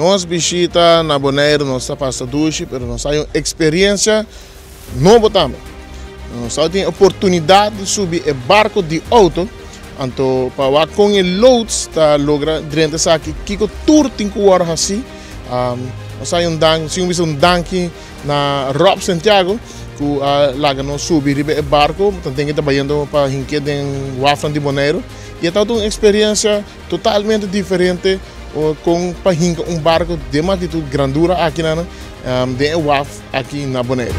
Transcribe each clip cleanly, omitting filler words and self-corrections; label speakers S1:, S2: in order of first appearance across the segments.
S1: Nos bishita na Boneiru nos ta pasa dushi pero nos hay un experiencia nobo tambe. Nos a tin oportunidad di subi e barco di auto anto pa wak con e loods ta logra drenta esaki kico tur tin cu worde haci. Nos hay un danki, sin bisa un danki na Rob Santiago cu a laga nos subi riba e barco tanten cu ta bayendo pa hinke den wafnan di Boneiru y e tabata un experiencia Totalmente diferente kon pa hinka un barko den magnitud grandura akinan den e waf aki na Boneiru.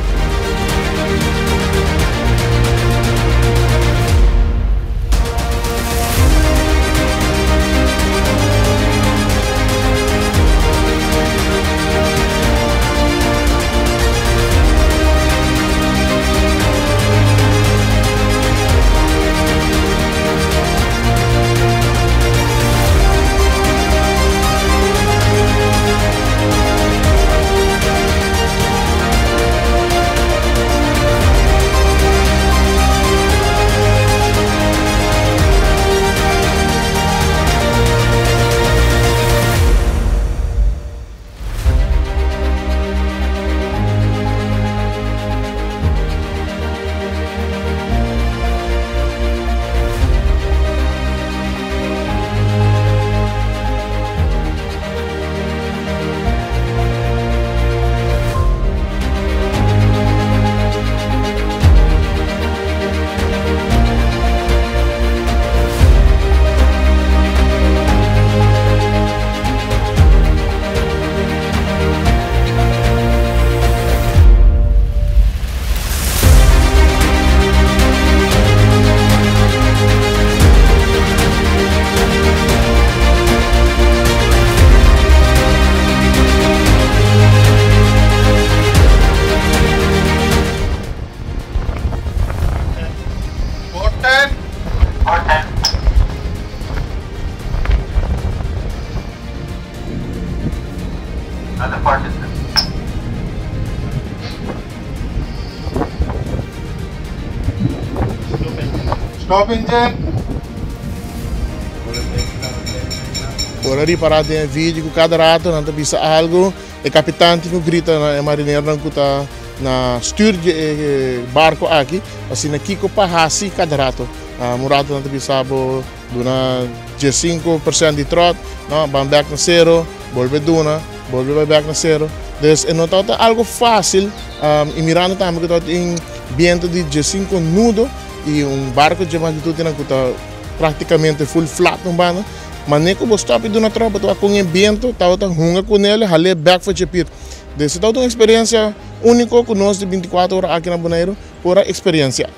S1: Por a ripará den e video ku kada rato nan ta bisa algu, e kapitan tin ku grita na e marineronan ku ta na stür di e barko aki, asina kiko pa hasi kada rato. Un rato nan ta bisa bo duna 15% di tròt, no, ban bèk na sero, bolbe duna, bolbe bai bèk na sero. Dus e no tabata algu fásil i mirando tambe ku tabatin bientu di 15 nudo i un barko dje magnitud nan ku ta praktikamente full flat un banda, mane ku bo stòp i duna tròt bo ta wak kon e bientu tabata hunga kunel hal'é bèk for dje pir. Dus e tabata un eksperensia úniko ku nos di 24 ora aki na Boneiru por a eksperensiá.